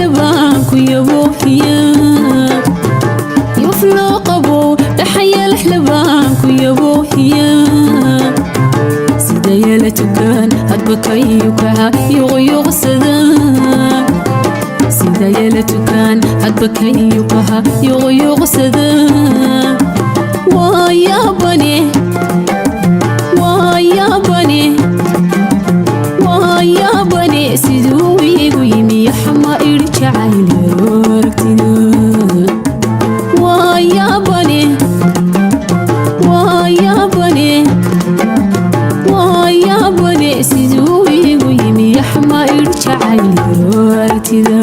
Yalaxlabaan ku yaboohiya, yufloo qabow dhaxayalaxlabaan ku yaboohiya. Sida yala tukaan hadba kayukaha yuqyuqsada, sida yala tukaan hadba kayukaha yuqyuqsada. Waayabane, waayabane, waayabane, siduu igu yimi yaxma idhi jacayl yaro aragtida. Waayabane, waayabane, waayabane, siduu igu yimi yaxma idhi jacayl yaro aragtida.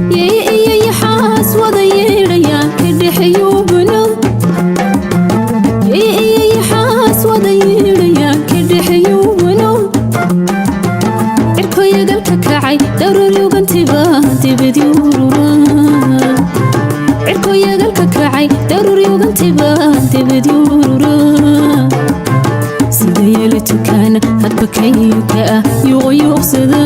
Iyo yaxaas wada yeedhayaan ka dhexyuubno, iyo yaxaas wada yeedhayaan ka dhexyuubno. Cirkoyagalka kacay daruuryugantiba dibad yurura, cirkoyagalka kacay daruuryugantiba dibad yurura. Sida yeela tukaan hadba kayuka ah yuqyuqsada,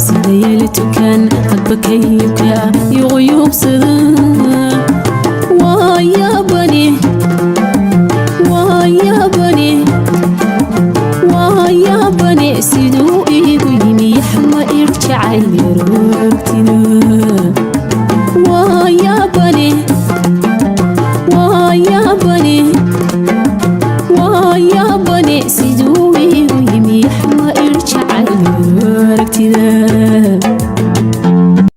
sida yeela tukaan hadba kayuka ah yuqyuqsada. Waayabane, waayabane, waayabane, siduu igu yimi yaxma ir jacayl yaro aragtida. Waayabane, waayabane.